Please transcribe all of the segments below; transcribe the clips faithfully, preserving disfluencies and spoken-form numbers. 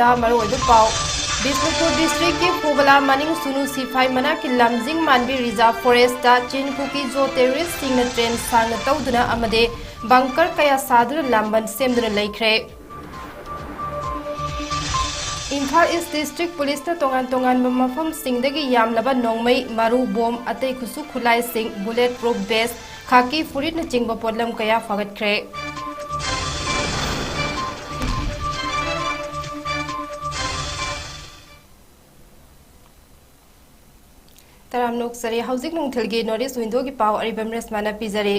ꯗ ꯃꯔꯨꯑꯣꯏꯕ ꯄꯥꯎ꯫ ꯕꯤꯁꯅꯨꯄꯨꯔ ꯗꯤꯁꯇ꯭ꯔꯤꯛꯀꯤ ꯐꯨꯕꯂꯥ ꯃꯅꯤꯡ ꯁꯨꯅꯨ ꯁꯤꯐꯥꯏ ꯃꯅꯥꯛꯀꯤ ꯂꯝꯖꯤꯡ ꯃꯥꯟꯕꯤ ꯔꯤꯖꯥꯔꯚ ꯐꯣꯔꯦꯁꯇ ꯆꯤꯟ ꯀꯨꯀꯤ ꯖꯣ ꯇꯦꯔꯣꯔꯤꯁꯁꯤꯡꯅ ꯇ꯭ꯔꯦꯟ ꯁꯥꯡꯅ ꯇꯧꯗꯨꯅ ꯑꯃꯗꯤ ꯕꯪꯀꯔ ꯀꯌꯥ ꯁꯥꯗꯨꯅ ꯂꯥꯝꯕꯟ ꯁꯦꯝꯗꯨꯅ ꯂꯩꯈ꯭ꯔꯦ꯫ ꯏꯝꯐꯥꯜ ꯏꯁ ꯗꯤꯁꯇ꯭ꯔꯤꯛ ꯄꯨꯂꯤꯁꯅ ꯇꯣꯉꯥꯟ ꯇꯣꯉꯥꯟꯕ ꯃꯐꯝꯁꯤꯡꯗꯒꯤ ꯌꯥꯝꯂꯕ ꯅꯣꯡꯃꯩ, ꯃꯔꯨ, ꯕꯣꯝ, ꯑꯇꯩ ꯈꯨꯠꯁꯨ ꯈꯨꯠꯂꯥꯏꯁꯤꯡ, ꯕꯨꯂꯦꯠ ꯄ꯭ꯔꯨꯐ ꯚꯦꯁ, ꯈꯥꯀꯤ ꯐꯨꯔꯤꯠꯅꯆꯤꯡꯕ ꯄꯣꯠꯂꯝ ꯀꯌꯥ ꯐꯥꯒꯠꯈ꯭ꯔꯦ꯫ ꯇꯔꯥꯝꯅ ꯑꯣꯛꯆꯔꯤ꯫ ꯍꯧꯖꯤꯛ ꯅꯨꯡꯊꯤꯜꯒꯤ ꯅꯣꯔꯠ ꯏꯁ ꯋꯤꯟꯗꯣꯒꯤ ꯄꯥꯎ ꯑꯔꯤꯕꯝ ꯔꯦꯁꯃꯥꯅ ꯄꯤꯖꯔꯤ꯫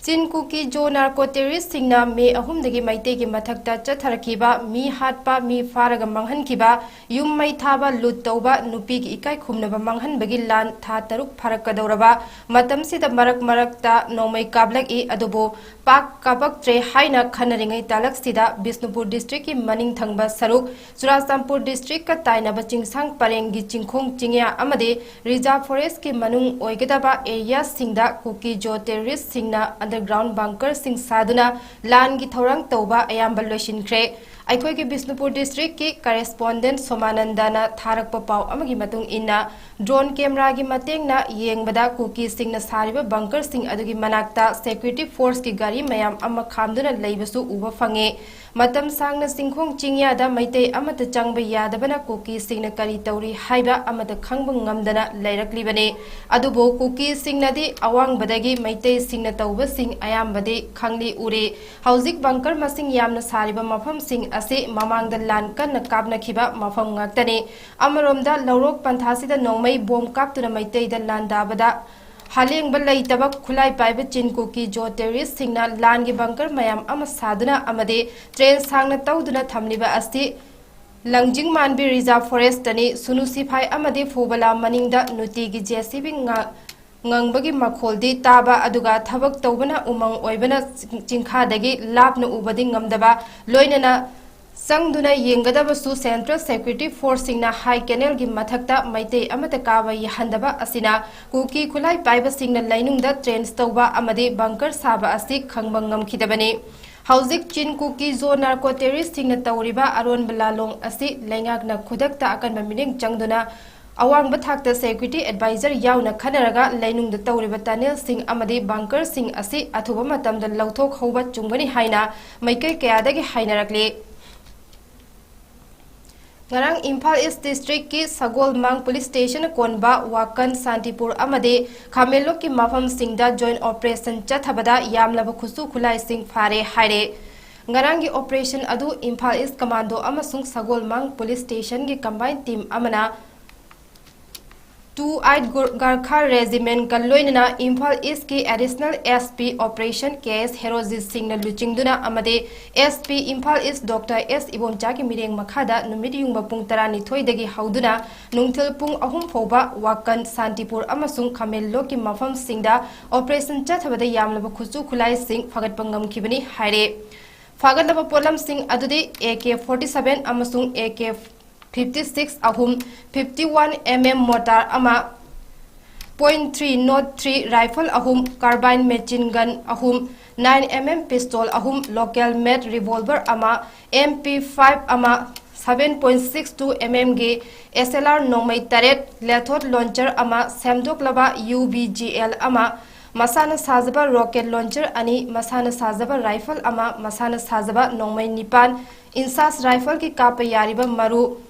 ꯆꯤꯟ ꯀꯨꯀꯤ ꯖꯣ ꯅꯥꯔꯀꯣ ꯇꯦꯔꯣꯔꯤꯁꯁꯤꯡꯅ ꯃꯦ ꯑꯍꯨꯝꯗꯒꯤ ꯃꯩꯇꯩꯒꯤ ꯃꯊꯛꯇ ꯆꯠꯊꯔꯛꯈꯤꯕ, ꯃꯤ ꯍꯥꯠꯄ, ꯃꯤ ꯐꯥꯔꯒ ꯃꯥꯡꯍꯟꯈꯤꯕ, ꯌꯨꯝ ꯃꯩ ꯊꯥꯕ, ꯂꯨꯠ ꯇꯧꯕ, ꯅꯨꯄꯤꯒꯤ ꯏꯀꯥꯏ ꯈꯨꯝꯅꯕ ꯃꯥꯡꯍꯟꯕꯒꯤ ꯂꯥꯟ ꯊꯥ ꯇꯔꯨꯛ ꯐꯥꯔꯛꯀꯗꯧꯔꯕ ꯃꯇꯝꯁꯤꯗ ꯃꯔꯛ ꯃꯔꯛꯇ ꯅꯣꯡꯃꯩ ꯀꯥꯞꯂꯛꯏ꯫ ꯑꯗꯨꯕꯨ ꯄꯥꯛ ꯀꯥꯞꯄꯛꯇ꯭ꯔꯦ ꯍꯥꯏꯅ ꯈꯟꯅꯔꯤꯉꯩ ꯇꯥꯂꯛꯁꯤꯗ ꯕꯤꯁꯅꯨꯄꯨꯔ ꯗꯤꯁꯇ꯭ꯔꯤꯛꯀꯤ ꯃꯅꯤꯡ ꯊꯪꯕ ꯁꯔꯨꯛ, ꯆꯨꯔꯥꯆꯥꯟꯄꯨꯔ ꯗꯤꯁꯇ꯭ꯔꯤꯛꯀ ꯇꯥꯏꯅꯕ ꯆꯤꯡꯁꯥꯡ ꯄꯔꯦꯡꯒꯤ ꯆꯤꯡꯈꯣꯡ ꯆꯤꯡꯌꯥ ꯑꯃꯗꯤ ꯔꯤꯖꯥꯔꯚ ꯐꯣꯔꯦꯁ꯭ꯠꯀꯤ ꯃꯅꯨꯡ ꯑꯣꯏꯒꯗꯕ ꯑꯦꯔꯤꯌꯥꯁꯤꯡꯗ ꯀꯨꯀꯤ ꯖꯣ ꯇꯦꯔꯣꯔꯤꯁ꯭ꯠꯁꯤꯡꯅ ꯑꯟꯗꯔꯒ꯭ꯔꯥꯎꯟꯗ ꯕꯪꯀꯔꯁꯤꯡ ꯁꯥꯗꯨꯅ ꯂꯥꯟꯒꯤ ꯊꯧꯔꯥꯡ ꯇꯧꯕ ꯑꯌꯥꯝꯕ ꯂꯣꯏꯁꯤꯟꯈ꯭ꯔꯦ꯫ ꯑꯩꯈꯣꯏꯒꯤ ꯕꯤꯁꯅꯨꯄꯨꯔ ꯗꯤꯁꯇ꯭ꯔꯤꯛꯀꯤ ꯀꯔꯦꯁꯄꯣꯟꯗꯦꯟꯠ ꯁꯣꯃꯥꯅꯟꯗꯅ ꯊꯥꯔꯛꯄ ꯄꯥꯎ ꯑꯃꯒꯤ ꯃꯇꯨꯡ ꯏꯟꯅ, ꯗ꯭ꯔꯣꯟ ꯀꯦꯃꯦꯔꯥꯒꯤ ꯃꯇꯦꯡꯅ ꯌꯦꯡꯕꯗ ꯀꯨꯀꯤꯁꯤꯡꯅ ꯁꯥꯔꯤꯕ ꯕꯪꯀꯔꯁꯤꯡ ꯑꯗꯨꯒꯤ ꯃꯅꯥꯛꯇ ꯁꯦꯀ꯭ꯌꯨꯔꯤꯇꯤ ꯐꯣꯔꯁꯀꯤ ꯒꯥꯔꯤ ꯃꯌꯥꯝ ꯑꯃ ꯈꯥꯝꯗꯨꯅ ꯂꯩꯕꯁꯨ ꯎꯕ ꯐꯪꯉꯦ꯫ ꯃꯇꯝ ꯁꯥꯡꯅ ꯆꯤꯡꯈꯣꯡ ꯆꯤꯡꯌꯥꯗ ꯃꯩꯇꯩ ꯑꯃꯠꯇ ꯆꯪꯕ ꯌꯥꯗꯕꯅ ꯀꯨꯀꯤꯁꯤꯡꯅ ꯀꯔꯤ ꯇꯧꯔꯤ ꯍꯥꯏꯕ ꯑꯃꯠꯇ ꯈꯪꯕ ꯉꯝꯗꯅ ꯂꯩꯔꯛꯂꯤꯕꯅꯤ꯫ ꯑꯗꯨꯕꯨ ꯀꯨꯀꯤꯁꯤꯡꯅꯗꯤ ꯑꯋꯥꯡꯕꯗꯒꯤ ꯃꯩꯇꯩꯁꯤꯡꯅ ꯇꯧꯕꯁꯤꯡ ꯑꯌꯥꯝꯕꯗꯤ ꯈꯪꯂꯤ ꯎꯔꯤ꯫ ꯍꯧꯖꯤꯛ ꯕꯪꯀꯔ ꯃꯁꯤꯡ ꯌꯥꯝꯅ ꯁꯥꯔꯤꯕ ꯃꯐꯝꯁꯤꯡ ꯑꯁꯤ ꯃꯃꯥꯡꯗ ꯂꯥꯟ ꯀꯟꯅ ꯀꯥꯞꯅꯈꯤꯕ ꯃꯐꯝ ꯉꯥꯛꯇꯅꯤ꯫ ꯑꯃꯔꯣꯝꯗ ꯂꯧꯔꯣꯛ ꯄꯟꯊꯥꯁꯤꯗ ꯅꯣꯡꯃꯩ ꯕꯣꯝ ꯀꯥꯞꯇꯨꯅ ꯃꯩꯇꯩꯗ ꯂꯥꯟꯗꯥꯕꯗ ꯍꯥꯂꯦꯡꯕ ꯂꯩꯇꯕ ꯈꯨꯠꯂꯥꯏ ꯄꯥꯏꯕ ꯆꯤꯟ ꯀꯨꯀꯤ ꯖꯣ ꯇꯦꯔꯣꯔꯤꯁ꯭ꯠꯁꯤꯡꯅ ꯂꯥꯟꯒꯤ ꯕꯪꯀꯔ ꯃꯌꯥꯝ ꯑꯃ ꯁꯥꯗꯨꯅ ꯑꯃꯗꯤ ꯇ꯭ꯔꯦꯟ ꯁꯥꯡꯅ ꯇꯧꯗꯨꯅ ꯊꯝꯂꯤꯕ ꯑꯁꯤ ꯂꯪꯖꯤꯡ ꯃꯥꯟꯕꯤ ꯔꯤꯖꯥꯔꯚ ꯐꯣꯔꯦꯁ꯭ꯠꯇꯅꯤ꯫ ꯁꯨꯅꯨ ꯁꯤꯐꯥꯏ ꯑꯃꯗꯤ ꯐꯨꯕꯂꯥ ꯃꯅꯤꯡꯗ ꯅꯨꯡꯇꯤꯒꯤ ꯖꯦ ꯁꯤ ꯕꯤ ꯉ-, ꯉꯪꯕꯒꯤ ꯃꯈꯣꯜꯗꯤ ꯇꯥꯕ, ꯑꯗꯨꯒ ꯊꯕꯛ ꯇꯧꯕꯅ ꯎꯃꯪ ꯑꯣꯏꯕꯅ ꯆꯤꯡ-, ꯆꯤꯡꯈꯥꯗꯒꯤ ꯂꯥꯞꯅ ꯎꯕꯗꯤ ꯉꯝꯗꯕ, ꯂꯣꯏꯅꯅ ꯆꯪꯗꯨꯅ ꯌꯦꯡꯒꯗꯕꯁꯨ ꯁꯦꯟꯇ꯭ꯔꯦꯜ ꯁꯦꯀ꯭ꯌꯨꯔꯤꯇꯤ ꯐꯣꯔꯁꯁꯤꯡꯅ ꯍꯥꯏ ꯀꯦꯅꯦꯜꯒꯤ ꯃꯊꯛꯇ ꯃꯩꯇꯩ ꯑꯃꯠꯇ ꯀꯥꯕ ꯌꯥꯍꯟꯗꯕ ꯑꯁꯤꯅ ꯀꯨꯀꯤ ꯈꯨꯠꯂꯥꯏ ꯄꯥꯏꯕꯁꯤꯡꯅ ꯂꯩꯅꯨꯡꯗ ꯇ꯭ꯔꯦꯟꯁ ꯇꯧꯕ ꯑꯃꯗꯤ ꯕꯪꯀꯔ ꯁꯥꯕ ꯑꯁꯤ ꯈꯪꯕ ꯉꯝꯈꯤꯗꯕꯅꯤ꯫ ꯍꯧꯖꯤꯛ ꯆꯤꯟ ꯀꯨꯀꯤ ꯖꯣ ꯅꯥꯔꯀꯣ ꯇꯦꯔꯣꯔꯤꯁꯁꯤꯡꯅ ꯇꯧꯔꯤꯕ ꯑꯔꯣꯟꯕ ꯂꯥꯂꯣꯡ ꯑꯁꯤ ꯂꯩꯉꯥꯛꯅ ꯈꯨꯗꯛꯇ ꯑꯀꯟꯕ ꯃꯤꯠꯌꯦꯡ ꯆꯪꯗꯨꯅ ꯑꯋꯥꯡꯕ ꯊꯥꯛꯇ ꯁꯦꯀ꯭ꯌꯨꯔꯤꯇꯤ ꯑꯦꯗꯚꯥꯏꯖꯔ ꯌꯥꯎꯅ ꯈꯟꯅꯔꯒ ꯂꯩꯅꯨꯡꯗ ꯇꯧꯔꯤꯕ ꯇꯅꯦꯜꯁꯤꯡ ꯑꯃꯗꯤ ꯕꯪꯀꯔꯁꯤꯡ ꯑꯁꯤ ꯑꯊꯨꯕ ꯃꯇꯝꯗ ꯂꯧꯊꯣꯛꯍꯧꯕ ꯆꯨꯝꯒꯅꯤ ꯍꯥꯏꯅ ꯃꯥꯏꯀꯩ ꯀꯌꯥꯗꯒꯤ ꯍꯥꯏꯅꯔꯛꯂꯤ꯫ ꯉꯔꯥꯡ ꯏꯝꯐꯥꯜ ꯏꯁ ꯗꯤꯁꯇ꯭ꯔꯤꯛꯀꯤ ꯁꯒꯣꯜꯃꯥꯡ ꯄꯨꯂꯤꯁ ꯁ꯭ꯇꯦꯁꯟ ꯀꯣꯟꯕ ꯋꯥꯀꯟ, ꯁꯥꯟꯇꯤꯄꯨꯔ ꯑꯃꯗꯤ ꯈꯥꯃꯦꯟꯂꯣꯛꯀꯤ ꯃꯐꯝꯁꯤꯡꯗ ꯖꯣꯏꯟ ꯑꯣꯄꯔꯦꯁꯟ ꯆꯠꯊꯕꯗ ꯌꯥꯝꯂꯕ ꯈꯨꯠꯁꯨ ꯈꯨꯠꯂꯥꯏꯁꯤꯡ ꯐꯥꯔꯦ ꯍꯥꯏꯔꯦ꯫ ꯉꯔꯥꯡꯒꯤ ꯑꯣꯄꯔꯦꯁꯟ ꯑꯗꯨ ꯏꯝꯐꯥꯜ ꯏꯁ ꯀꯃꯥꯟꯗꯣ ꯑꯃꯁꯨꯡ ꯁꯒꯣꯜꯃꯥꯡ ꯄꯨꯂꯤꯁ ꯁ꯭ꯇꯦꯁꯟꯒꯤ ꯀꯝꯕꯥꯏꯟ ꯇꯤꯝ ꯑꯃꯅ ꯇꯨ ꯑꯥꯏꯠ ꯒꯨꯔ-, ꯒꯔꯈꯥ ꯔꯦꯖꯤꯃꯦꯟꯠꯀ ꯂꯣꯏꯅꯅ ꯏꯝꯐꯥꯜ ꯏꯁꯀꯤ ꯑꯦꯗꯤꯁꯅꯦꯜ ꯑꯦꯁ ꯄꯤ ꯑꯣꯄꯔꯦꯁꯟ ꯀꯦ ꯑꯦꯁ ꯍꯦꯔꯣꯖꯤꯠ ꯁꯤꯡꯅ ꯂꯨꯆꯤꯡꯗꯨꯅ ꯑꯃꯗꯤ ꯑꯦꯁ ꯄꯤ ꯏꯝꯐꯥꯜ ꯏꯁ ꯗꯣꯛꯇꯔ ꯑꯦꯁ ꯏꯕꯣꯝꯆꯥꯒꯤ ꯃꯤꯠꯌꯦꯡ ꯃꯈꯥꯗ ꯅꯨꯃꯤꯠ ꯌꯨꯡꯕ ꯄꯨꯡ ꯇꯔꯥꯅꯤꯊꯣꯏꯗꯒꯤ ꯍꯧꯗꯨꯅ ꯅꯨꯡꯊꯤꯜ ꯄꯨꯡ ꯑꯍꯨꯝ ꯐꯥꯎꯕ ꯋꯥꯀꯟ, ꯁꯥꯟꯇꯤꯄꯨꯔ ꯑꯃꯁꯨꯡ ꯈꯥꯃꯦꯟꯂꯣꯛꯀꯤ ꯃꯐꯝꯁꯤꯡꯗ ꯑꯣꯄꯔꯦꯁꯟ ꯆꯠꯊꯕꯗ ꯌꯥꯝꯂꯕ ꯈꯨꯠꯁꯨ ꯈꯨꯠꯂꯥꯏꯁꯤꯡ ꯐꯒꯠꯄ ꯉꯝꯈꯤꯕꯅꯤ ꯍꯥꯏꯔꯦ꯫ ꯐꯒꯠꯂꯕ ꯄꯣꯠꯂꯝꯁꯤꯡ ꯑꯗꯨꯗꯤ ꯑꯦ ꯀꯦ ꯐꯣꯔꯇꯤ ꯁꯚꯦꯟ ꯑꯃꯁꯨꯡ ꯑꯦ ꯀꯦ ꯐꯤꯐꯇꯤ ꯁꯤꯛꯁ ꯑꯍꯨꯝ, fifty one M M mortar ꯑꯃ, point three not three rifle ꯑꯍꯨꯝ, ꯀꯥꯔꯕꯥꯏꯟ ꯃꯦꯆꯤꯟ ꯒꯟ ꯑꯍꯨꯝ, ꯅꯥꯏꯟ ꯑꯦꯝ ꯑꯦꯝ ꯄꯤꯁꯇꯣꯜ ꯑꯍꯨꯝ, ꯂꯣꯀꯦꯜ ꯃꯦꯗ ꯔꯤꯚꯣꯜꯚꯔ ꯑꯃ, ꯑꯦꯝ ꯄꯤ ꯐꯥꯏꯚ ꯑꯃ, seven point six two M ꯑꯦꯝꯒꯤ S L R ꯅꯣꯡꯃꯩ ꯇꯔꯦꯠ, ꯂꯦꯊꯣꯠ ꯂꯣꯟꯆꯔ ꯑꯃ, ꯁꯦꯝꯗꯣꯛꯂꯕ ꯌꯨ ꯕꯤ ꯖꯤ ꯑꯦꯜ ꯑꯃ, ꯃꯁꯥꯅ ꯁꯥꯖꯕ ꯔꯣꯀꯦꯠ ꯂꯣꯟꯆꯔ ꯑꯅꯤ, ꯃꯁꯥꯅ ꯁꯥꯖꯕ ꯔꯥꯏꯐꯜ ꯑꯃ, ꯃꯁꯥꯅ ꯁꯥꯖꯕ ꯅꯣꯡꯃꯩ ꯅꯤꯄꯥꯟ, ꯏꯟꯁꯥꯁ ꯔꯥꯏꯐꯜꯒꯤ ꯀꯥꯞꯄ ꯌꯥꯔꯤꯕ ꯃꯔꯨ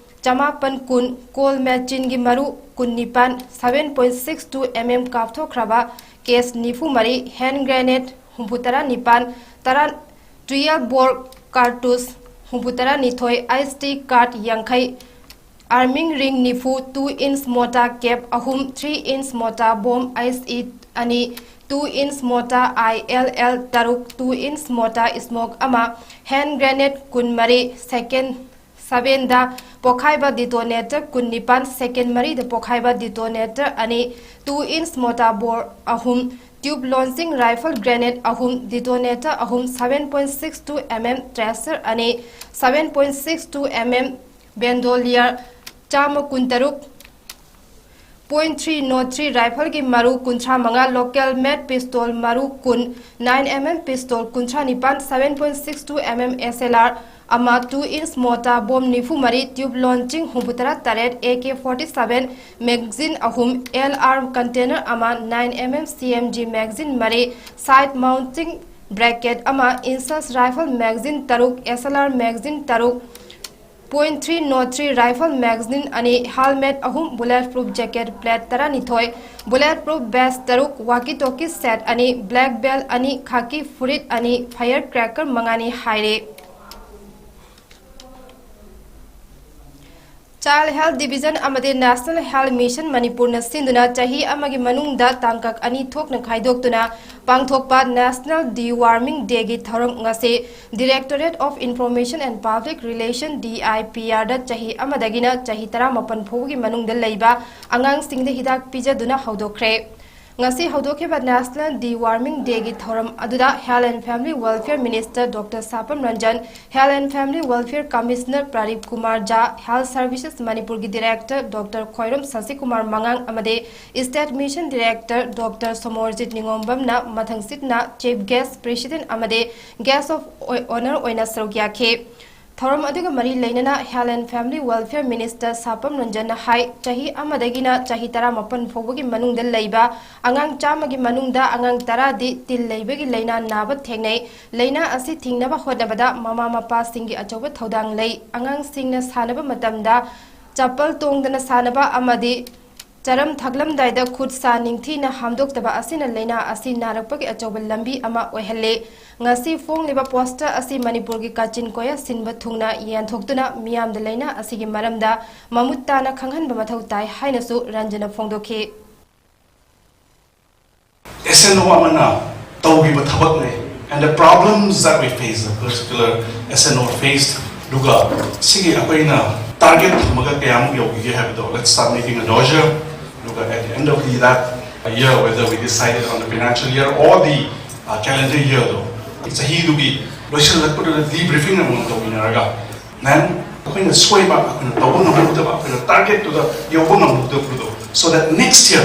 ꯆꯃꯥꯄꯟ ꯀꯨꯟ, ꯀꯣꯜ ꯃꯦꯆꯤꯟꯒꯤ ꯃꯔꯨ ꯀꯨꯟꯅꯤꯄꯥꯟ, seven point six two M M ꯀꯥꯞꯊꯣꯛꯈ꯭ꯔꯕ ꯀꯦꯁ ꯅꯤꯐꯨ ꯃꯔꯤ, ꯍꯦꯟ ꯒ꯭ꯔꯦꯅꯦꯗ ꯍꯨꯝꯐꯨꯇꯔꯥ ꯅꯤꯄꯥꯟ, ꯇꯔꯥ, ꯇꯨꯌꯦꯜꯐ ꯕꯣꯜ ꯀꯥꯔꯇꯨꯁ ꯍꯨꯝꯐꯨꯇꯔꯥ ꯅꯤꯊꯣꯏ, ꯑꯥꯏ ꯑꯦꯁ ꯇꯤ ꯀꯥꯔꯠ ꯌꯥꯡꯈꯩ, ꯑꯥꯔꯃꯤꯡ ꯔꯤꯡ ꯅꯤꯐꯨ, ꯇꯨ ꯏꯟꯁ ꯃꯣꯇꯥ ꯀꯦꯞ ꯑꯍꯨꯝ, ꯊ꯭ꯔꯤ ꯏꯟꯁ ꯃꯣꯇꯥ ꯕꯣꯝ ꯑꯥꯏ ꯑꯦꯁ ꯏ ꯑꯅꯤ, ꯇꯨ ꯏꯟꯁ ꯃꯣꯇꯥ ꯑꯥꯏ ꯑꯦꯜ ꯑꯦꯜ ꯇꯔꯨꯛ, ꯇꯨ ꯏꯟꯁ ꯃꯣꯇꯥ ꯁ꯭ꯃꯣꯛ ꯑꯃ, ꯍꯦꯟ ꯒ꯭ꯔꯦꯅꯦꯗ ꯀꯨꯟꯃꯔꯤ, ꯁꯦꯀꯦꯟ ꯁꯚꯦꯟꯗ ꯄꯣꯈꯥꯏꯕ ꯗꯤꯇꯣꯅꯦꯇꯔ ꯀꯨꯟꯅꯤꯄꯥꯟ, ꯁꯦꯀꯦꯟ ꯃꯔꯤꯗ ꯄꯣꯈꯥꯏꯕ ꯗꯤꯇꯣꯅꯦꯇꯔ ꯑꯅꯤ, ꯇꯨ ꯏꯟꯁ ꯃꯣꯇꯥ ꯕꯣꯔ ꯑꯍꯨꯝ, ꯇ꯭ꯌꯨꯕ ꯂꯣꯟꯆꯤꯡ ꯔꯥꯏꯐꯜ ꯒ꯭ꯔꯦꯅꯦꯗ ꯑꯍꯨꯝ, ꯗꯤꯇꯣꯅꯦꯇꯔ ꯑꯍꯨꯝ, seven point six two M M tracer ꯑꯅꯤ, seven point six two M M bandolier ꯆꯥꯝꯃ ꯀꯨꯟꯇꯔꯨꯛ, Point three not three rifleꯒꯤ ꯃꯔꯨ ꯀꯨꯟꯊ꯭ꯔꯥ ꯃꯉꯥ, local made pistol ꯃꯔꯨ ꯀꯨꯟ, nine M M pistol ꯀꯨꯟꯊ꯭ꯔꯥ ꯅꯤꯄꯥꯟ, seven point six two M M S L R ꯑꯃ, two inch mortar bomb ꯅꯤꯐꯨ ꯃꯔꯤ, tube launching ꯍꯨꯝꯐꯨ ꯇꯔꯥ ꯇꯔꯦꯠ, A K forty seven magazine ꯑꯍꯨꯝ, L R container ꯑꯃ, nine M M C M G magazine ꯃꯔꯤ, sight mounting bracket ꯑꯃ, Inshus rifle magazine ꯇꯔꯨꯛ, S L R magazine ꯇꯔꯨꯛ, point three not three rifle magazine ꯑꯅꯤ, helmet ꯑꯍꯨꯝ, bullet proof jacket plate ꯇꯔꯥꯅꯤꯊꯣꯏ, bullet proof vest ꯇꯔꯨꯛ, walkie talkie set ꯑꯅꯤ, black belt ꯑꯅꯤ, khaki ꯐꯨꯔꯤꯠ ꯑꯅꯤ, firecracker ꯃꯉꯥꯅꯤ ꯍꯥꯏꯔꯤ꯫ Child Health Division ꯑꯃꯗꯤ National Health Mission ꯃꯅꯤꯄꯨꯔꯅ ꯁꯤꯟꯗꯨꯅ ꯆꯍꯤ ꯑꯃꯒꯤ ꯃꯅꯨꯡꯗ ꯇꯥꯡꯀꯛ ꯑꯅꯤ ꯊꯣꯛꯅ ꯈꯥꯏꯗꯣꯛꯇꯨꯅ ꯄꯥꯡꯊꯣꯛꯄ National Deworming Dayꯒꯤ ꯊꯧꯔꯝ ꯉꯁꯤ Directorate of Information and Public Relation, D I P R ꯗ ꯆꯍꯤ ꯑꯃꯗꯒꯤꯅ ꯆꯍꯤ ꯇꯔꯥꯃꯥꯄꯟ ꯐꯥꯎꯕꯒꯤ ꯃꯅꯨꯡꯗ ꯂꯩꯕ ꯑꯉꯥꯡꯁꯤꯡꯗ ꯍꯤꯗꯥꯛ ꯄꯤꯖꯗꯨꯅ ꯍꯧꯗꯣꯛꯈ꯭ꯔꯦ꯫ ꯉꯁꯤ ꯍꯧꯗꯣꯛꯈꯤꯕ National Deworming Dayꯒꯤ ꯊꯧꯔꯝ ꯑꯗꯨꯗ Health and Family Welfare Minister Doctor ꯁꯥꯄꯝ Ranjan, Health and Family Welfare Commissioner Pradeep Kumar ꯖꯥ, Health Services ꯃꯅꯤꯄꯨꯔꯒꯤ Director Doctor ꯈ꯭ꯋꯥꯏꯔꯣꯝ ꯁꯁꯤꯀꯨꯃꯥꯔ ꯃꯉꯥꯡ ꯑꯃꯗꯤ State Mission Director Doctor Somorjit ꯅꯤꯉꯣꯝꯕꯝꯅ ꯃꯊꯪꯁꯤꯠꯅ Chief Guest, President ꯑꯃꯗꯤ Guest of Honour ꯑꯣꯏꯅ ꯁꯔꯨꯛ ꯌꯥꯈꯤ꯫ ꯊꯧꯔꯝ ꯑꯗꯨꯒ ꯃꯔꯤ ꯂꯩꯅꯅ Health and Family Welfare Minister ꯁꯥꯄꯝ ꯔꯟꯖꯟꯅ ꯍꯥꯏ, ꯆꯍꯤ ꯑꯃꯗꯒꯤꯅ ꯆꯍꯤ ꯇꯔꯥꯃꯥꯄꯟ ꯐꯥꯎꯕꯒꯤ ꯃꯅꯨꯡꯗ ꯂꯩꯕ ꯑꯉꯥꯡ ꯆꯥꯝꯃꯒꯤ ꯃꯅꯨꯡꯗ ꯑꯉꯥꯡ ꯇꯔꯥꯗꯤ ꯇꯤꯜ ꯂꯩꯕꯒꯤ ꯂꯥꯏꯅꯥ ꯅꯥꯕ ꯊꯦꯡꯅꯩ꯫ ꯂꯥꯏꯅꯥ ꯑꯁꯤ ꯊꯤꯡꯅꯕ ꯍꯣꯠꯅꯕꯗ ꯃꯃꯥ ꯃꯄꯥꯁꯤꯡꯒꯤ ꯑꯆꯧꯕ ꯊꯧꯗꯥꯡ ꯂꯩ꯫ ꯑꯉꯥꯡꯁꯤꯡꯅ ꯁꯥꯟꯅꯕ ꯃꯇꯝꯗ ꯆꯄꯜ ꯇꯣꯡꯗꯅ ꯁꯥꯟꯅꯕ ꯑꯃꯗꯤ ꯆꯥꯔꯝ ꯊꯛꯂꯝꯗꯥꯏꯗ ꯈꯨꯠ ꯁꯥ ꯅꯤꯡꯊꯤꯅ ꯍꯥꯝꯗꯣꯛꯇꯕ ꯑꯁꯤꯅ ꯂꯥꯏꯅꯥ ꯑꯁꯤ ꯅꯥꯔꯛꯄꯒꯤ ꯑꯆꯧꯕ ꯂꯝꯕꯤ ꯑꯃ ꯑꯣꯏꯍꯜꯂꯤ꯫ ꯉꯁꯤ ꯐꯣꯡꯂꯤꯕ poster ꯑꯁꯤ ꯃꯅꯤꯄꯨꯔꯒꯤ ꯀꯥꯆꯤꯟ ꯀꯣꯌꯥ ꯁꯤꯟꯕ ꯊꯨꯡꯅ ꯌꯦꯟꯊꯣꯛꯇꯨꯅ ꯃꯤꯌꯥꯝꯗ ꯂꯥꯏꯅꯥ ꯑꯁꯤꯒꯤ ꯃꯔꯝꯗ ꯃꯃꯨꯠ ꯇꯥꯅ ꯈꯪꯍꯟꯕ ꯃꯊꯧ ꯇꯥꯏ ꯍꯥꯏꯅꯁꯨ ꯔꯟꯖꯟꯅ ꯐꯣꯡꯗꯣꯛꯈꯤ꯫ S N O ꯑꯃꯅ ꯇꯧꯈꯤꯕ ꯊꯕꯛꯅꯦ, and the problems that we face, the particular S N O faced, ꯑꯗꯨꯒ ꯁꯤꯒꯤ ꯑꯩꯈꯣꯏꯅ target ꯊꯝꯃꯒ ꯀꯌꯥꯃꯨꯛ ꯌꯧꯈꯤꯒꯦ ꯍꯥꯏꯕꯗꯣ, let's start making a dossier, ꯑꯗꯨꯒ at the end of the, that year, whether we decided on the financial year or the uh, calendar year ꯗꯣ, ꯆꯍꯤꯗꯨꯒꯤ ꯂꯣꯏꯁꯤꯜꯂꯛꯄꯗꯨꯗ debriefing ꯑꯃꯃꯝ ꯇꯧꯃꯤꯟꯅꯔꯒ, then ꯑꯩꯈꯣꯏꯅ ꯁꯣꯏꯕ, ꯑꯩꯈꯣꯏꯅ ꯇꯧꯕ ꯉꯝꯍꯧꯗꯕ, ꯑꯩꯈꯣꯏꯅ target ꯇꯨꯗ ꯌꯧꯕ ꯉꯝꯍꯧꯗꯕꯗꯣ, So that next year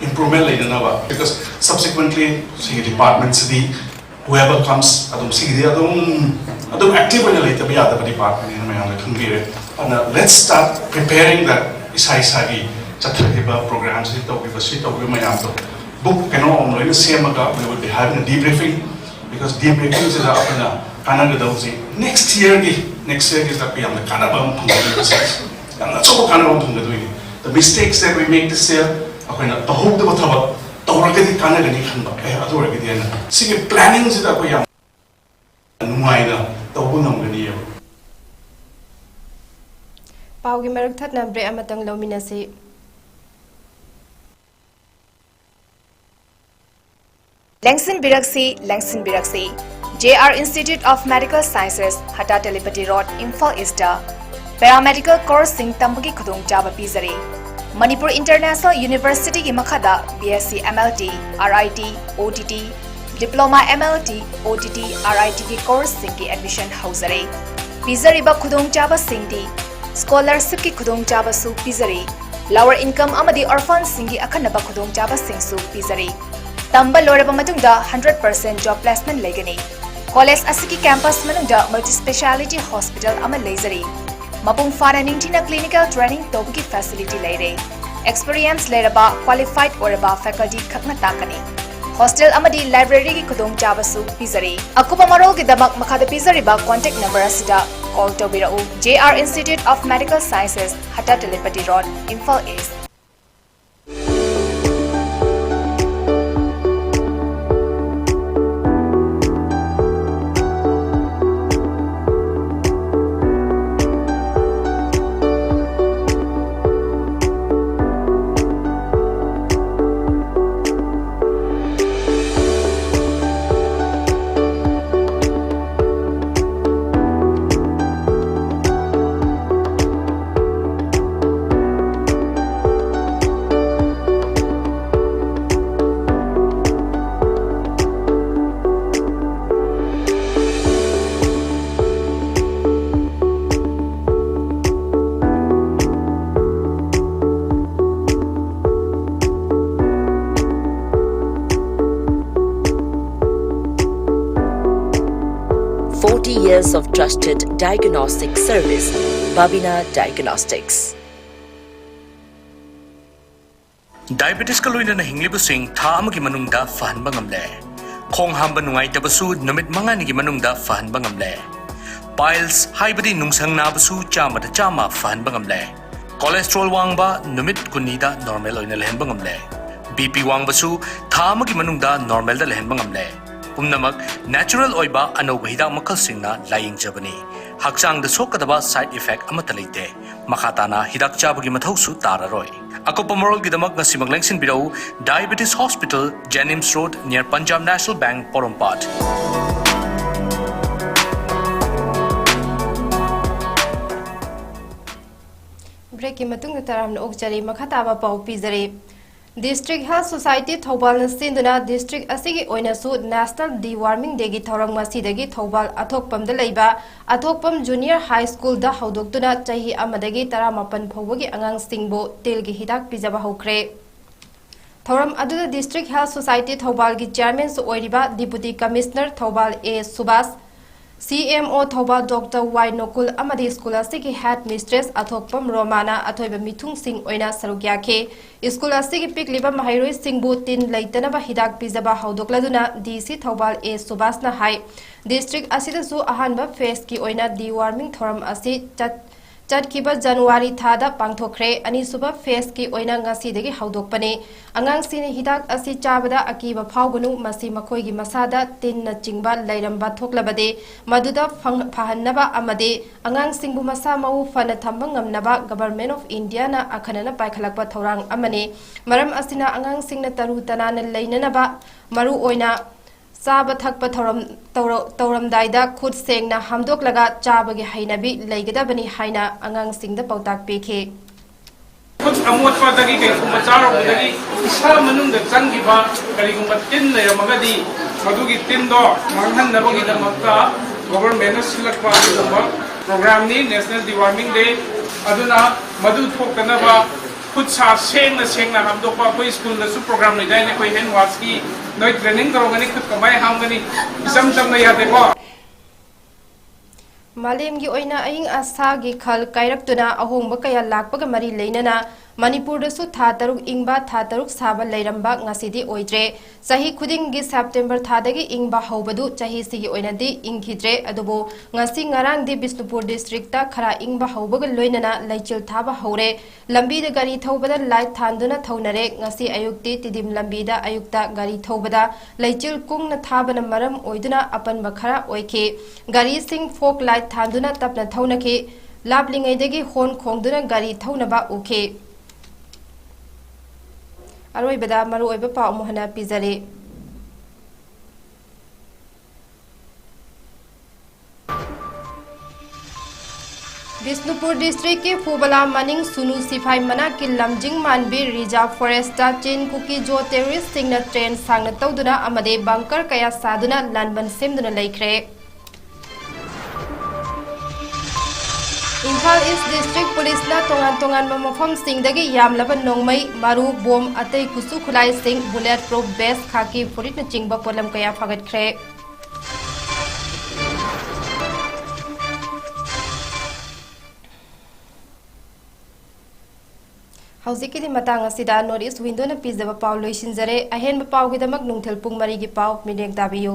improvement ꯂꯩꯅꯅꯕ, because subsequently ꯁꯤꯒꯤ department ꯁꯤꯗꯤ whoever comes ꯑꯗꯨꯝ ꯁꯤꯒꯤꯗꯤ ꯑꯗꯨꯝ ꯑꯗꯨꯝ active ꯑꯣꯏꯅ ꯂꯩꯇꯕ ꯌꯥꯗꯕ department ꯅꯤꯅ ꯃꯌꯥꯝꯅ ꯈꯪꯕꯤꯔꯦ꯫ ꯑꯗꯨꯅ let's start preparing that, ꯏꯁꯥ ꯏꯁꯥꯒꯤ ꯆꯠꯊꯔꯤꯕ program ꯁꯤ ꯇꯧꯔꯤꯕ ꯁꯤ ꯇꯧꯔꯤꯕ ꯃꯌꯥꯝꯗꯣ book ꯀꯩꯅꯣ ꯑꯃ ꯂꯣꯏꯅ ꯁꯦꯝꯃꯒ we will be having a debriefing, because debriefing ꯁꯤꯗ ꯑꯩꯈꯣꯏꯅ ꯀꯥꯟꯅꯒꯗꯧꯁꯤ next year ꯒꯤ next year ꯒꯤꯁꯤꯗ ꯑꯩꯈꯣꯏ ꯌꯥꯝꯅ ꯀꯥꯟꯅꯕ ꯑꯃ ꯐꯪꯒꯗꯣꯏꯅꯤ꯫ ꯌꯥꯝꯅ ꯑꯆꯧꯕ ꯀꯥꯟꯅꯕ ꯑꯃ ꯐꯪꯒꯗꯣꯏꯅꯤ꯫ The mistakes that we make this year, ꯑꯩꯈꯣꯏꯅ ꯇꯧꯍꯧꯗꯕ ꯊꯕꯛ ꯇꯧꯔꯒꯗꯤ ꯀꯥꯟꯅꯒꯅꯤ ꯈꯟꯕ, ꯑꯦ ꯑꯗꯨ ꯑꯣꯏꯔꯒꯗꯤ ꯍꯥꯏꯅ ꯁꯤꯒꯤ planning ꯁꯤꯗ ꯑꯩꯈꯣꯏ ꯌꯥꯝ ꯅꯨꯡꯉꯥꯏꯅ ꯇꯧꯕ ꯉꯝꯒꯅꯤꯕ꯫ ꯄꯥꯎꯒꯤ ꯃꯔꯛ ꯊꯠꯅ break ꯑꯃꯇꯪ ꯂꯧꯃꯤꯟꯅꯁꯤ꯫ ꯂꯦꯡꯁꯤꯟꯕꯤꯔꯛꯁꯤ, ꯂꯦꯡꯁꯤꯟꯕꯤꯔꯛꯁꯤ꯫ J R Institute of Medical Sciences, Hatta Telipati road, Imphal east paramedical course ꯁꯤꯡ ꯇꯝꯕꯒꯤ ꯈꯨꯗꯣꯡꯆꯥꯕ ꯄꯤꯖꯔꯤ꯫ ꯃꯅꯤꯄꯨꯔ ꯏꯟꯇꯔꯅꯦꯁꯅꯦꯜ ꯌꯨꯅꯤꯚꯔꯁꯤꯇꯤꯒꯤ ꯃꯈꯥꯗ B S C M L T, R I T, O T T, Diploma M L T, O T T, R I T ꯒꯤ course ꯁꯤꯡꯒꯤ admission ꯍꯧꯖꯔꯦ꯫ ꯄꯤꯖꯔꯤꯕ ꯈꯨꯗꯣꯡꯆꯥꯕꯁꯤꯡꯗꯤ: scholarship ꯀꯤ ꯈꯨꯗꯣꯡꯆꯥꯕꯁꯨ ꯄꯤꯖꯔꯤ꯫ Lower income ꯑꯃꯗꯤ orphan ꯁꯤꯡꯒꯤ ꯑꯈꯟꯅꯕ ꯈꯨꯗꯣꯡꯆꯥꯕꯁꯤꯡꯁꯨ ꯄꯤꯖꯔꯤ꯫ ꯇꯝꯕ ꯂꯣꯏꯔꯕ ꯃꯇꯨꯡꯗ hundred percent job placement ꯂꯩꯒꯅꯤ꯫ College ꯑꯁꯤꯒꯤ campus ꯃꯅꯨꯡꯗ multi speciality hospital ꯑꯃ ꯂꯩꯖꯔꯤ꯫ ꯃꯄꯨꯡ ꯐꯥꯅ ꯅꯤꯡꯊꯤꯅ clinical training ꯇꯧꯕꯒꯤ facility ꯂꯩꯔꯦ꯫ Experience ꯂꯩꯔꯕ, qualified ꯑꯣꯏꯔꯕ faculty ꯈꯛꯅ ꯇꯥꯛꯀꯅꯤ꯫ Hostel ꯑꯃꯗꯤ library ꯒꯤ ꯈꯨꯗꯣꯡꯆꯥꯕꯁꯨ ꯄꯤꯖꯔꯤ꯫ ꯑꯀꯨꯞꯄ ꯃꯔꯣꯜꯒꯤꯗꯃꯛ ꯃꯈꯥꯗ ꯄꯤꯖꯔꯤꯕ contact number ꯑꯁꯤꯗ call ꯇꯧꯕꯤꯔꯛꯎ꯫ J R Institute of Medical Sciences, Hatta Telipati road, Imphal east. forty years of trusted diagnostic service, Babina Diagnostics. Diabetesꯀ ꯂꯣꯏꯅꯅ ꯍꯤꯡꯂꯤꯕꯁꯤꯡ ꯊꯥ ꯑꯃꯒꯤ ꯃꯅꯨꯡꯗ ꯐꯍꯟꯕ ꯉꯝꯂꯦ꯫ ꯈꯣꯡ ꯍꯥꯝꯕ ꯅꯨꯡꯉꯥꯏꯇꯕꯁꯨ ꯅꯨꯃꯤꯠ ꯃꯉꯥꯅꯤꯒꯤ ꯃꯅꯨꯡꯗ ꯐꯍꯟꯕ ꯉꯝꯂꯦ꯫ Piles ꯍꯥꯏꯕꯗꯤ ꯅꯨꯡꯁꯪ ꯅꯥꯕꯁꯨ ꯆꯥꯝꯃꯗ ꯆꯥꯝꯃ ꯐꯍꯟꯕ ꯉꯝꯂꯦ꯫ Cholesterol ꯋꯥꯡꯕ ꯅꯨꯃꯤꯠ ꯀꯨꯟꯅꯤꯗ normal ꯑꯣꯏꯅ ꯂꯩꯍꯟꯕ ꯉꯝꯂꯦ꯫ BP ꯋꯥꯡꯕꯁꯨ ꯊꯥ ꯑꯃꯒꯤ ꯃꯅꯨꯡꯗ normalꯗ ꯂꯩꯍꯟꯕ ꯉꯝꯂꯦ꯫ ꯄꯨꯝꯅꯃꯛ natural ꯑꯣꯏꯕ ꯑꯅꯧꯕ ꯍꯤꯗꯥꯛ ꯃꯈꯜꯁꯤꯡꯅ ꯂꯥꯌꯦꯡꯖꯕꯅꯤ꯫ ꯍꯛꯆꯥꯡꯗ ꯁꯣꯛꯀꯗꯕ side effect ꯑꯃꯠꯇ ꯂꯩꯇꯦ꯫ ꯃꯈꯥ ꯇꯥꯅ ꯍꯤꯗꯥꯛ ꯆꯥꯕꯒꯤ ꯃꯊꯧꯁꯨ ꯇꯥꯔꯔꯣꯏ꯫ ꯑꯀꯨꯞꯄ ꯃꯔꯣꯜꯒꯤꯗꯃꯛ ꯉꯁꯤꯃꯛ ꯂꯦꯡꯁꯤꯟꯕꯤꯔꯛꯎ Diabetes Hospital, Jenims Road, near Punjab National Bank, ꯄꯣꯔꯣꯝꯄꯥꯠ꯫ Breakꯀꯤ ꯃꯇꯨꯡꯗ ꯇꯔꯥꯝꯅ ꯑꯣꯛꯆꯔꯤ꯫ ꯃꯈꯥ ꯇꯥꯕ ꯄꯥꯎ ꯄꯤꯖꯔꯤ꯫ District Health Society ꯊꯧꯕꯥꯜꯅ ꯁꯤꯟꯗꯨꯅ district ꯑꯁꯤꯒꯤ ꯑꯣꯏꯅꯁꯨ National Deworming Dayꯒꯤ ꯊꯧꯔꯝ ꯉꯁꯤꯗꯒꯤ ꯊꯧꯕꯥꯜ ꯑꯊꯣꯛꯄꯝꯗ ꯂꯩꯕ ꯑꯊꯣꯛꯄꯝ Junior High Schoolꯗ ꯍꯧꯗꯣꯛꯇꯨꯅ ꯆꯍꯤ ꯑꯃꯗꯒꯤ ꯇꯔꯥꯃꯥꯄꯟ ꯐꯥꯎꯕꯒꯤ ꯑꯉꯥꯡꯁꯤꯡꯕꯨ ꯇꯤꯜꯒꯤ ꯍꯤꯗꯥꯛ ꯄꯤꯖꯕ ꯍꯧꯈ꯭ꯔꯦ꯫ ꯊꯧꯔꯝ ꯑꯗꯨꯗ District Health Society ꯊꯧꯕꯥꯜꯒꯤ chairmanꯁꯨ ꯑꯣꯏꯔꯤꯕ Deputy Commissioner ꯊꯧꯕꯥꯜ ꯑꯦ ꯁꯨꯕꯥꯁ, CMO ꯊꯧꯕꯥꯜ ꯗꯣꯛꯇꯔ ꯋꯥꯏ ꯅꯣꯀꯨꯜ ꯑꯃꯗꯤ school ꯑꯁꯤꯒꯤ head mistress ꯑꯊꯣꯛꯄꯝ ꯔꯣꯃꯥꯅ ꯑꯊꯣꯏꯕ ꯃꯤꯊꯨꯡꯁꯤꯡ ꯑꯣꯏꯅ ꯁꯔꯨꯛ ꯌꯥꯈꯤ꯫ School ꯑꯁꯤꯒꯤ ꯄꯤꯛꯂꯤꯕ ꯃꯍꯩꯔꯣꯏꯁꯤꯡꯕꯨ ꯇꯤꯟ ꯂꯩꯇꯅꯕ ꯍꯤꯗꯥꯛ ꯄꯤꯖꯕ ꯍꯧꯗꯣꯛꯂꯗꯨꯅ DC ꯊꯧꯕꯥꯜ ꯑꯦ ꯁꯨꯕꯥꯁꯅ ꯍꯥꯏ, district ꯑꯁꯤꯗꯁꯨ ꯑꯍꯥꯟꯕ phaseꯀꯤ ꯑꯣꯏꯅ deworming ꯊꯧꯔꯝ ꯑꯁꯤ ꯆꯠ-, ꯆꯠꯈꯤꯕ January ꯊꯥꯗ ꯄꯥꯡꯊꯣꯛꯈ꯭ꯔꯦ꯫ ꯑꯅꯤꯁꯨꯕ phaseꯀꯤ ꯑꯣꯏꯅ ꯉꯁꯤꯗꯒꯤ ꯍꯧꯗꯣꯛꯄꯅꯤ꯫ ꯑꯉꯥꯡꯁꯤꯡꯅ ꯍꯤꯗꯥꯛ ꯑꯁꯤ ꯆꯥꯕꯗ ꯑꯀꯤꯕ ꯐꯥꯎꯒꯅꯨ, ꯃꯁꯤ ꯃꯈꯣꯏꯒꯤ ꯃꯁꯥꯗ ꯇꯤꯟꯅꯆꯤꯡꯕ ꯂꯩꯔꯝꯕ ꯊꯣꯛꯂꯕꯗꯤ ꯃꯗꯨꯗ ꯐꯪ-, ꯐꯍꯟꯅꯕ ꯑꯃꯗꯤ ꯑꯉꯥꯡꯁꯤꯡꯕꯨ ꯃꯁꯥ ꯃꯎ ꯐꯅ ꯊꯝꯕ ꯉꯝꯅꯕ Government of Indiaꯅ ꯑꯈꯟꯅꯅ ꯄꯥꯏꯈꯠꯂꯛꯄ ꯊꯧꯔꯥꯡ ꯑꯃꯅꯤ꯫ ꯃꯔꯝ ꯑꯁꯤꯅ ꯑꯉꯥꯡꯁꯤꯡꯅ ꯇꯔꯨ ꯇꯅꯥꯟꯅ ꯂꯩꯅꯅꯕ ꯃꯔꯨꯑꯣꯏꯅ ꯆꯥꯕ ꯊꯛꯄ ꯊꯧꯔꯝ-, ꯇꯧꯔ-, ꯇꯧꯔꯝꯗꯥꯏꯗ ꯈꯨꯠ ꯁꯦꯡꯅ ꯍꯥꯝꯗꯣꯛꯂꯒ ꯆꯥꯕꯒꯤ ꯍꯩꯅꯕꯤ ꯂꯩꯒꯗꯕꯅꯤ ꯍꯥꯏꯅ ꯑꯉꯥꯡꯁꯤꯡꯗ ꯄꯥꯎꯇꯥꯛ ꯄꯤꯈꯤ꯫ ꯈꯨꯠ ꯑꯃꯣꯠꯄꯗꯒꯤ ꯀꯩꯒꯨꯝꯕ ꯆꯥꯔꯨꯕꯗꯒꯤ ꯏꯁꯥ ꯃꯅꯨꯡꯗ ꯆꯪꯈꯤꯕ ꯀꯔꯤꯒꯨꯝꯕ ꯇꯤꯟ ꯂꯩꯔꯝꯃꯒꯗꯤ ꯃꯗꯨꯒꯤ ꯇꯤꯟꯗꯣ ꯃꯥꯡꯍꯟꯅꯕꯒꯤꯗꯃꯛꯇ governmentꯅ ꯁꯤꯜꯂꯛꯄ ꯑꯗꯨꯒꯨꯝꯕ programꯅꯤ National Deworming Day꯫ ꯑꯗꯨꯅ ꯃꯗꯨ ꯊꯣꯛꯇꯅꯕ ꯈꯨꯠ ꯁꯥ ꯁꯦꯡꯅ ꯁꯦꯡꯅ ꯍꯥꯝꯗꯣꯛꯄ꯫ ꯑꯩꯈꯣꯏ schoolꯗꯁꯨ program ꯂꯩꯗꯥꯏꯅꯦ, ꯑꯩꯈꯣꯏ hand washꯀꯤ꯫ ꯅꯣꯏ training ꯇꯧꯔꯝꯒꯅꯤ, ꯈꯨꯠ ꯀꯃꯥꯏꯅ ꯍꯥꯝꯒꯅꯤ? ꯏꯆꯝ ꯆꯝꯅ ꯌꯥꯗꯦꯀꯣ꯫ ꯃꯥꯂꯦꯝꯒꯤ ꯑꯣꯏꯅ ꯑꯏꯪ ꯑꯁꯥꯒꯤ ꯈꯜ ꯀꯥꯏꯔꯛꯇꯨꯅ ꯑꯍꯣꯡꯕ ꯀꯌꯥ ꯂꯥꯛꯄꯒ ꯃꯔꯤ ꯂꯩꯅꯅ ꯃꯅꯤꯄꯨꯔꯗꯁꯨ ꯊꯥ ꯇꯔꯨꯛ ꯏꯪꯕ, ꯊꯥ ꯇꯔꯨꯛ ꯁꯥꯕ ꯂꯩꯔꯝꯕ ꯉꯁꯤꯗꯤ ꯑꯣꯏꯗ꯭ꯔꯦ꯫ ꯆꯍꯤ ꯈꯨꯗꯤꯡꯒꯤ ꯁꯦꯞꯇꯦꯝꯕꯔ ꯊꯥꯗꯒꯤ ꯏꯪꯕ ꯍꯧꯕꯗꯨ ꯆꯍꯤꯁꯤꯒꯤ ꯑꯣꯏꯅꯗꯤ ꯏꯪꯈꯤꯗ꯭ꯔꯦ꯫ ꯑꯗꯨꯕꯨ ꯉꯁꯤ ꯉꯔꯥꯡꯗꯤ ꯕꯤꯁꯅꯨꯄꯨꯔ ꯗꯤꯁꯇ꯭ꯔꯤꯛꯇ ꯈꯔ ꯏꯪꯕ ꯍꯧꯕꯒ ꯂꯣꯏꯅꯅ ꯂꯩꯆꯤꯜ ꯊꯥꯕ ꯍꯧꯔꯦ꯫ ꯂꯝꯕꯤꯗ ꯒꯥꯔꯤ ꯊꯧꯕꯗ ꯂꯥꯏꯠ ꯊꯥꯟꯗꯨꯅ ꯊꯧꯅꯔꯦ꯫ ꯉꯁꯤ ꯑꯌꯨꯛꯇꯤ ꯇꯤꯗꯤꯝ ꯂꯝꯕꯤꯗ ꯑꯌꯨꯛꯇ ꯒꯥꯔꯤ ꯊꯧꯕꯗ ꯂꯩꯆꯤꯜ ꯀꯨꯡꯅ ꯊꯥꯕꯅ ꯃꯔꯝ ꯑꯣꯏꯗꯨꯅ ꯑꯄꯟꯕ ꯈꯔ ꯑꯣꯏꯈꯤ꯫ ꯒꯥꯔꯤꯁꯤꯡ ꯐꯣꯛ ꯂꯥꯏꯠ ꯊꯥꯟꯗꯨꯅ ꯇꯞꯅ ꯊꯧꯅꯈꯤ꯫ ꯂꯥꯞꯂꯤꯉꯩꯗꯒꯤ ꯍꯣꯔꯟ ꯈꯣꯡꯗꯨꯅ ꯒꯥꯔꯤ ꯊꯧꯅꯕ ꯎꯈꯤ꯫ ꯑꯔꯣꯏꯕꯗ ꯃꯔꯨꯑꯣꯏꯕ ꯄꯥꯎ ꯑꯃꯨꯛ ꯍꯟꯅ ꯄꯤꯖꯔꯤ꯫ ꯕꯤꯁꯅꯨꯄꯨꯔ ꯗꯤꯁꯇ꯭ꯔꯤꯛꯀꯤ ꯐꯨꯕꯂꯥ ꯃꯅꯤꯡ ꯁꯨꯅꯨ ꯁꯤꯐꯥꯏ ꯃꯅꯥꯛꯀꯤ ꯂꯝꯖꯤꯡ ꯃꯥꯟꯕꯤ ꯔꯤꯖꯥꯔꯚ ꯐꯣꯔꯦꯁꯇ ꯆꯤꯟ ꯀꯨꯀꯤ ꯖꯣ ꯇꯦꯔꯣꯔꯤꯁꯁꯤꯡꯅ ꯇ꯭ꯔꯦꯟ ꯁꯥꯡꯅ ꯇꯧꯗꯨꯅ ꯑꯃꯗꯤ ꯕꯪꯀꯔ ꯀꯌꯥ ꯁꯥꯗꯨꯅ ꯂꯥꯟꯕꯟ ꯁꯦꯝꯗꯨꯅ ꯂꯩꯈ꯭ꯔꯦ꯫ ꯏꯝꯐꯥꯜ ꯏꯁ ꯗꯤꯁꯇ꯭ꯔꯤꯛ ꯄꯨꯂꯤꯁꯅ ꯇꯣꯉꯥꯟ ꯇꯣꯉꯥꯟꯕ ꯃꯐꯝꯁꯤꯡꯗꯒꯤ ꯌꯥꯝꯂꯕ ꯅꯣꯡꯃꯩ, ꯃꯔꯨ, ꯕꯣꯝ, ꯑꯇꯩ ꯈꯨꯠꯁꯨ ꯈꯨꯠꯂꯥꯏꯁꯤꯡ, ꯕꯨꯂꯦꯠ ꯄ꯭ꯔꯨꯐ ꯚꯦꯁ, ꯈꯥꯀꯤ ꯐꯨꯔꯤꯠꯅꯆꯤꯡꯕ ꯄꯣꯠꯂꯝ ꯀꯌꯥ ꯐꯥꯒꯠꯈ꯭ꯔꯦ꯫ ꯍꯧꯖꯤꯛꯀꯤꯗꯤ ꯃꯇꯥꯡ ꯑꯁꯤꯗ ꯅꯣꯔꯠ ꯏꯁ ꯋꯤꯟꯗꯣꯅ ꯄꯤꯖꯕ ꯄꯥꯎ ꯂꯣꯏꯁꯤꯟꯖꯔꯦ꯫ ꯑꯍꯦꯟꯕ ꯄꯥꯎꯒꯤꯗꯃꯛ ꯅꯨꯡꯊꯤꯜ ꯄꯨꯡ ꯃꯔꯤꯒꯤ ꯄꯥꯎ ꯃꯤꯠꯌꯦꯡ ꯇꯥꯕꯤꯌꯨ꯫